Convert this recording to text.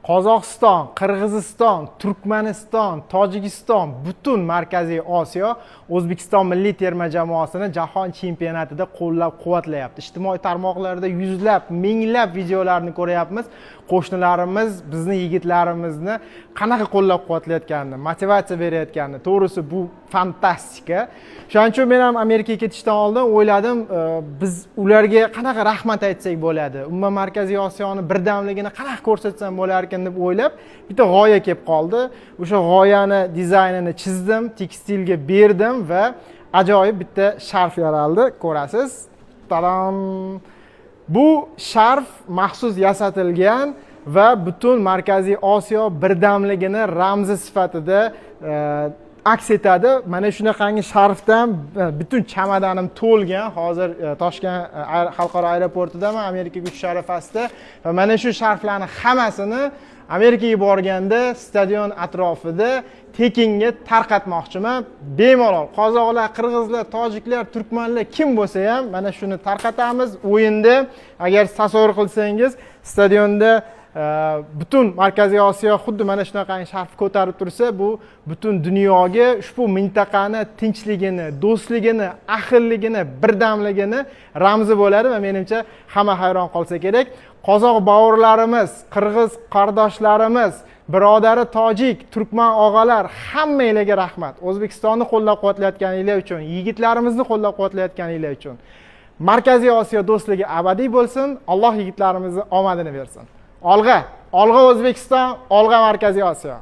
Qozog'iston, Qirg'iziston, Turkmaniston, Tojikiston, butun Markaziy Osiyo O'zbekiston milliy terma jamoasini jahon chempionatida qo'llab-quvvatlayapti. Ijtimoiy tarmoqlarda yuzlab, minglab videolarni ko'ryapmiz. Qo'shnilarimiz bizni yigitlarimizni qanaqa qo'llab-quvvatlayotganini, motivatsiya berayotganini. To'g'risi, bu fantastika. Shuning uchun men ham Amerikaga ketishdan oldin o'yladim, biz ularga qanaqa rahmat aytsak bo'ladi, umuman Markaziy Osiyoni birdamligini qanaqa ko'rsatsam bo'larkan deb o'ylab, bitta g'oya kelib qoldi. O'sha g'oyani dizaynini chizdim, tekstilga berdim va ajoyib bitta sharf yaraldi. Ko'rasiz. Tadam! Bu sharf maxsus yasatilgan va butun Markaziy Osiyo birdamligini ramzi sifatida aks etadi. Mana shunaqangi sharfdan butun chamadonim to'lgan. Hozir Toshkent xalqaro aeroportidaman, Amerikaga uchish arafasida va mana shu sharflarni hammasini Amerikaga borganda stadion atrofida tekinga tarqatmoqchiman. Bemalol qozoqlar, qirg'izlar, tojiklar, turkmanlar, kim bo'lsa ham, mana shuni tarqatamiz. O'yinda, agar tasavvur qilsangiz, stadionda butun Markaziy Osiyo xuddi mana shunaqangi sharf ko'tarib tursa, bu butun dunyoga ushbu mintaqani tinchligini, do'stligini, ahilligini, birdamligini ramzi bo'ladi va menimcha, hamma hayron qolsa kerak. Qozoq bovurlarimiz, qirg'iz qardoshlarimiz, birodari tojik, turkman og'alar, hammanglarga rahmat O'zbekistonni qo'llab quvvatlayotganinglar uchun, yigitlarimizni qo'llab quvvatlayotganinglar uchun. Markaziy Osiyo do'stligi abadiy bo'lsin. Alloh yigitlarimizni omadini bersin. Olg'a, olg'a, O'zbekiston, olg'a, Markaziy Osiyo!